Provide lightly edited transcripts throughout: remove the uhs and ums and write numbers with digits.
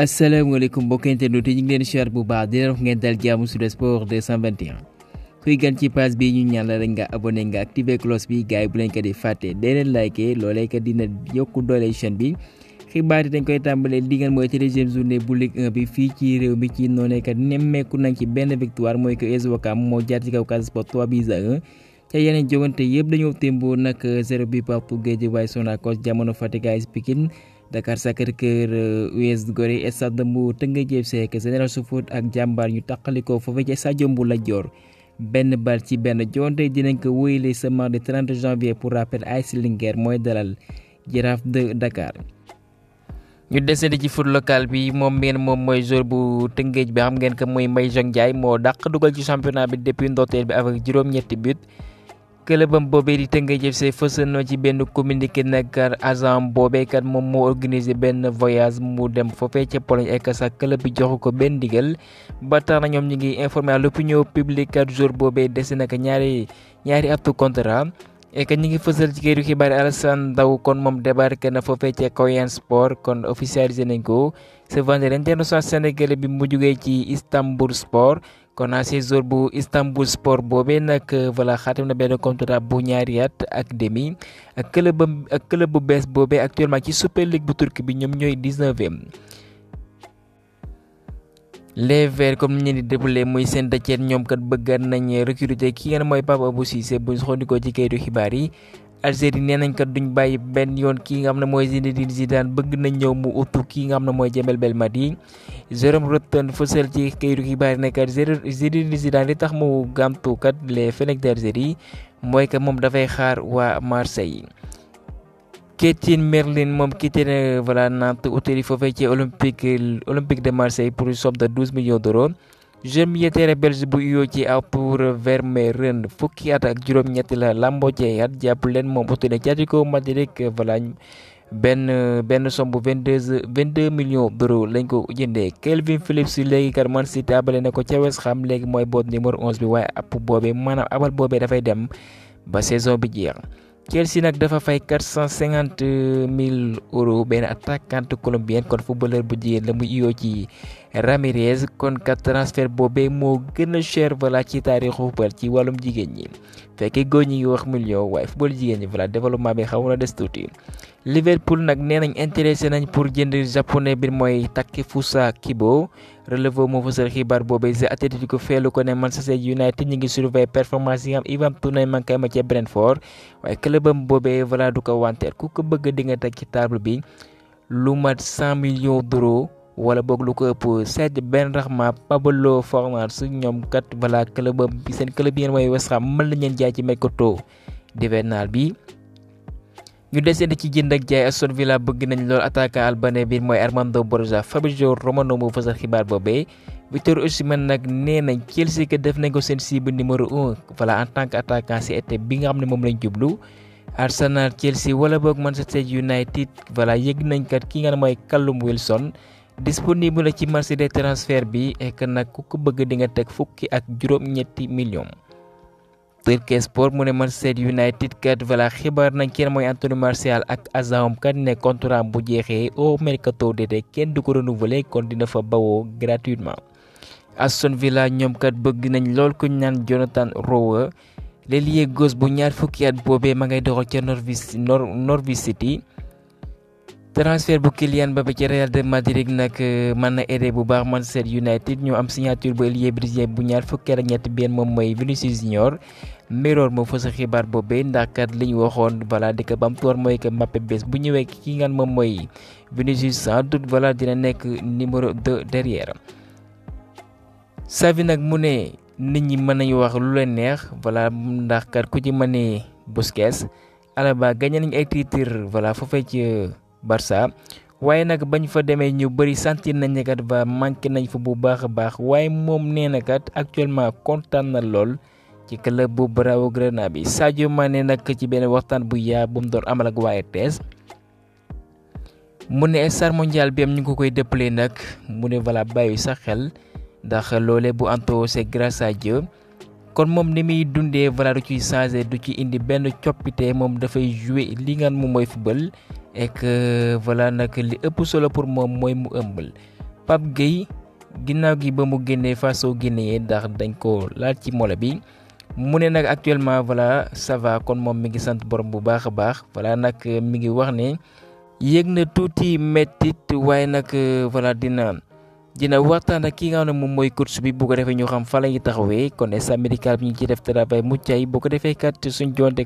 asalaamaaleykum mbokki internet yi ñu ngi leen siyaar bu baax di leen wax ngeen dal jàmm Sud Sport 221 kuy gan ci page bi ñu ñaan la rek nga abonné nga activé cloche bi gars yi bu leen ko di fàtte dee leen liké loolee kat dina yokku doole chaîne bi xibaar yi dañ koy tàmbalee li ngeen mooy 13e journée bu Ligue 1 bi fii ci réew mi ci noonee kat nemmeeku nañ ci benn victoire mooy que AS Ouakam moo jaar ci kaw Casa Sport 3-1 ca yeneen jogante yëpp dañoo témboo nag 0 but partout Guédiawaye Sonacos Jamono Fatick AS Pikine Dakar Sacré-Cœur US Gorée Stade Mbour Teungueth FC Génération Foot ak Jàmbaar ñu tàqalikoo foofu ci stade bu Lat Dior benn bal ci benn jonte dinañ ko wéyale ce mardi 30 janvier pour rappel AS Linguère mooy dalal Jaraaf de Dakar. ñu desandi ci foot local bi moom mooy joueur bu Teungueth bi xam ngeen ko mooy Mbaye Jacques Ndiaye moo dàq dugal ci championnat bi depuis ndorteel bi avec juróom-ñetti but. Këlëbam boobee di Teungueth FC fësal na ci benn communiqué nag agent boobee kat moom moo organisé benn voyage mu dem foofee ca Pologne ak sax këlëb bi joxu ko benn ndigal ba tax na ñoom ñu ngi informé à l'opinion publique kat jour boobee dese na ko ñaari atu contrat et que ñu ngi fësal ci këru xibaar Alassane Ndao kon moom débarqué na foofee ca Koyan Sport kon officialisé nañ ko ce vendredi international sénégalais bi mu jugee ci Istanbul Sport. kon ancien joueur bu Istanbul Sport boobee nag voilà xaatim na benn contrat bu ñaari at ak demi ak club bu bees boobee actuellement ci Super League bu Turquie bi ñoom ñooy 19e. les Verts comme ni ñu di déroulé muy Saint-Étienne ñoom kat bëgg nañ recruter ki ngeen mooy Pape Abou Cissé bu ñu xool ci kayitu xibaar yi. Algérie nee nañ kat duñ bàyyi benn yoon kii nga xam ne mooy Zinedine Zidane bëgg nañ ñëw mu utu kii nga xam ne mooy Djamel Belmadi Jérôme Rotten fësal ci kayitu xibaar yi ne kat Zinedine Zidane li tax mu gàmtu kat les Fennecs d'Algérie mooy que moom dafay xaar waa Marseille. Ketin Merlin moom quitté na voilà Nantes utali foofee ci Olympique de Marseille pour une somme de 12 millions d'euros. jeune militaire belge bu uyoo ci pour Vermeeren fukki at ak juróom-ñett la lamboo ci at jàpp leen moom utile ci Atlético Madrid voilà benn somme bu 22 millions d'euros lañ ko jëndee. Calvin Phillips léegi kat Man City abale na ko ca West Ham léegi mooy boot numéro 11 bi waaye app boobee maanaam abal boobee dafay dem ba saison bi jeex. Chelsea nag dafa fay 450 000 euros benn attaquante colombienne kon footballeur bu jigéen la muy uyoo ci Ramirez kon kat transfert boobee moo gën a cher voilà ci taarixu football ci wàllum jigéen ñi fekkee góor ñi ngi wax million waaye football jigéen ñi voilà développement bi xaw na des tuuti. Liverpool nag nee nañ intéressé nañ pour jënd japonais bi mooy Takefusa Kibo relevé moo fësal xibaar boobee The Athletic feelu ko ne Manchester United ñu ngi surveiller performance yi nga xam Ivan Toney ma ngi koy ma ca Brentford waaye clubam boobee voilà du ko wanteer ku ko bëgg di nga teg ci table bi lu mat 100 millions d'euros wala boog lu ko ëpp Sadio Benrahma Pablo Fornals ñoom kat voilà clubam bi seen club yi mooy West Ham mën nañ leen jaay ci mercato hivernal bi. ñu desandi ci jënd ak jaay Aston Villa bëgg nañ lool attaquant albanais bi mooy Armando Broja Fabrizio Romano moo fësal xibaar boobee Victor Osimhen nag nee nañ Chelsea que def nañ ko seen cible numéro 1 voilà en tant que attaquant ci été bi nga xam ne moom lañ jublu. Arsenal Chelsea wala boog Manchester United voilà yëg nañ kat ki nga xam ne mooy Callum Wilson disponible ci marché des transferts bi et que nag ku ko bëgg di nga teg fukki ak juróom-ñetti millions. Turkish Sport mu ne Manchester United kat voilà xibaar nañ kenn mooy Anthony Martial ak Azam kat ne contrat bu jeexee au mercato d'été kenn du ko renouveler kon dina fa bawoo gratuitement. Aston Villa ñoom kat bëgg nañ lool ku ñu naan Jonathan Rowe l'ailier gauche bu ñaar fukki at boobee ma ngay doxal ca Norwich City. transfert bu Kylian Mbappé ci Real de Madrid nag mën na aider bu baax Manchester United ñu am signature bu ailier brésilien bu ñaar fukki at ak ñett benn moom mooy Vinicius Junior. Mirror moo fës xibaar boobee ndax kat li ñu waxoon voilà di ko bamtuwaat mooy que Mbappé bés bu ñëwee ki nga moom mooy Vinicius sans doute voilà dina nekk numéro 2 derrière. Xavi nag mu ne nit ñi mën nañu wax lu leen neex voilà ndax kat ku ci mën ne Busquets Alaba gagné nañu ay titre voilà foofee ci Barça waaye nag bañ fa demee ñu bëri sentir nañ ne kat ba manqué nañ fa bu baax a baax waaye moom nee na kat actuellement kontaan na lool ci club bu Blaugrana bi. Sadio Mané nag ci benn waxtaan bu yaa bu mu doon amal ak waa RTS mu ne star mondial bi am ñu ngi ko koy dëppale nag mu ne voilà bàyyi sa xel ndax loolee bu anto c'est grâce à Dieu kon moom ni muy dundee voilà du ciy changé du ci indi benn coppite moom dafay jouer li nga moom mooy football et que voilà nag li ëpp solo pour moom mooy mu ëmbal Pape Gueye ginnaaw gi ba mu génnee face au Guinéen ndax dañ ko laal ci mole bi mu ne nag actuellement voilà ça va kon moom mi ngi sant borom bu baax a baax voilà nag mi ngi wax ne yéeg na tuuti mettit waaye nag voilà dina waxtaan ak ki nga xam ne moom mooy coach bi bu ko defee ñu xam fa la ñuy taxawee kon staff médical bi ñu ci def travail mucc ayib bu ko defee kat suñ jonte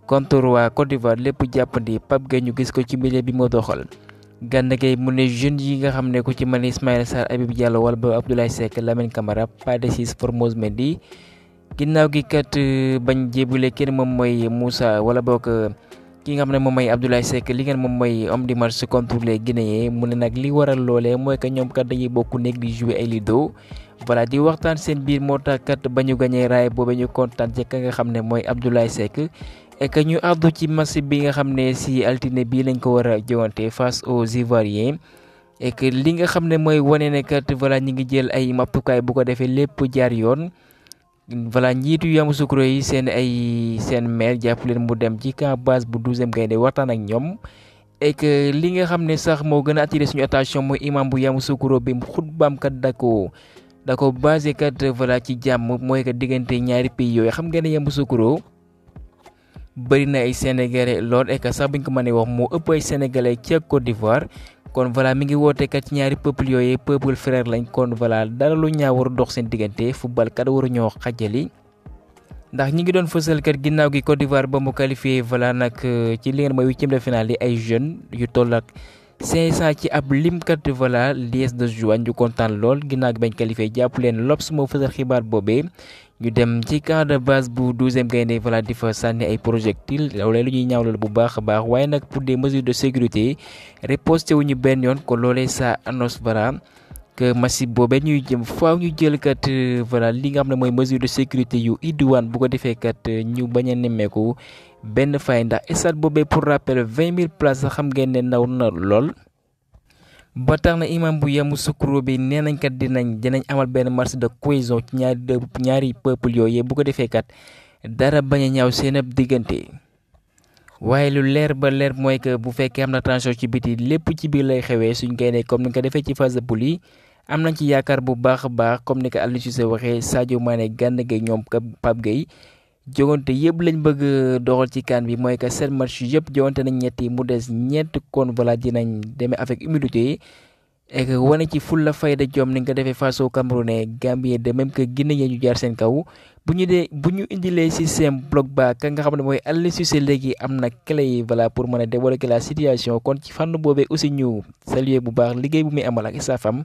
contre waa Côte d'Ivoire lépp jàppandi Pape Gueye ñu gis ko ci milieu bi moo doxal. Gana Gueye mu ne jeunes yi nga xam ne ku ci mel ni Ismaïla Sarr Habib Diallo wala ba Abdoulaye Seck Lamine Camara Pathé Ciss Formose Mendy ginnaaw gi kat bañ jébule kenn moom mooy Moussa wala boog ki nga xam ne moom mooy Abdoulaye Seck li ngeen moom mooy homme du match contre les Guinéens mu ne nag li waral loolee mooy que ñoom kat dañuy bokk nekk di jouer ay lido voilà di waxtaan seen biir moo tax kat ba ñu gañee raay boobe ñu kontaan ci ka nga xam ne mooy Abdoulaye Seck et que ñu àddu ci match bi nga xam ne si altine bii lañ ko war a jowante face aux Ivoiriens et que li nga xam ne mooy wane ne kat voilà ñi ngi jël ay maptukaay bu ko defee lépp jaar yoon voilà njiitu Yamoussoukro yi seen maire jàpp leen mu dem ci camp base bu 12e gaynde waxtaan ak ñoom et que li nga xam ne sax moo gën a attiré suñu attention mooy imam bu Yamoussoukro bi xutbaam kat da ko basé kat voilà ci jàmm mooy que diggante ñaari pays yooyu xam ngeen ne Yamoussoukro bëri na ay sénégalais lool et que sax buñ ko mënee wax moo ëpp ay sénégalais ca Côte d'Ivoire kon voilà mi ngi woote kat ci ñaari peuple yooyu peuple frère lañ kon voilà dara lu ñaaw war dox seen diggante football kat waru ñoo xajali ndax ñi ngi doon fësal kat ginnaaw gi Côte d'Ivoire ba mu qualifié voilà nag ci li ngeen mooy huitième de finale yi ay jeunes yu toll ak 500 ci ab lim kat voilà liesse de joie ñu kontaan lool ginnaaw gi bañ qualifié jàpp leen L'Obs moo fësal xibaar boobee ñu dem ci camp de base bu 12e gaynde voilà di fa sànni ay projectiles loolee lu ñuy ñaawlal bu baax a baax waaye nag pour des mesures de sécurité riposté wuñu benn yoon ko loolee ça annonce voilà que match boobee ñuy jëm faaw ñu jël kat voilà li nga xam ne mooy mesure de sécurité yu idiwaan bu ko defee kat ñu bañ a nemmeeku benn fay ndax stade boobee pour rappel 20 000 places xam ngeen ne ndaw na lool. ba tax na imam bu Yamoussoukro bi nee nañ kat dinañ amal benn marche de cohésion ci ñaari peuple yooyu bu ko defee kat dara bañ a ñaaw seen ab diggante waaye lu leer ba leer mooy que bu fekkee am na tension ci biti lépp ci biir lay xewee suñ gaynde comme ni nga ko defee ci phase de poule yi am nañ ci yaakaar bu baax a baax comme ni ko Aliou Cissé waxee Sadio Mané Gana Gueye ñoom Pape Gueye jogante yëpp lañ bëgg doxal ci CAN bi mooy que seen match yëpp jogante nañ ñetti mu des ñeent kon voilà dinañ demee avec humilité et que wane ci fulla fayda jom ni nga defee face au Camerounais Gambien de même que Guinée ñu jaar seen kaw bu ñu indilee système bloc bas ka nga xam ne mooy Aliou Cissé léegi am na clé yi voilà pour mën a débloquer la situation kon ci fànn boobee aussi ñu saluer bu baax liggéey bu muy amal ak staffam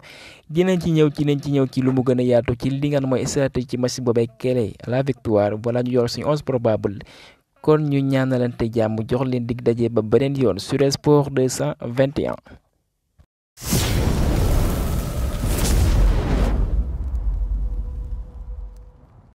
dinañ ci ñëw ci lu mu gën a yaatu ci li nga xam mooy stratégie ci match boobee clé à la victoire voilà ñu yor suñu 11 probable kon ñu ñaanalante jàmm jox leen dig daje ba beneen yoon sur Sport 221.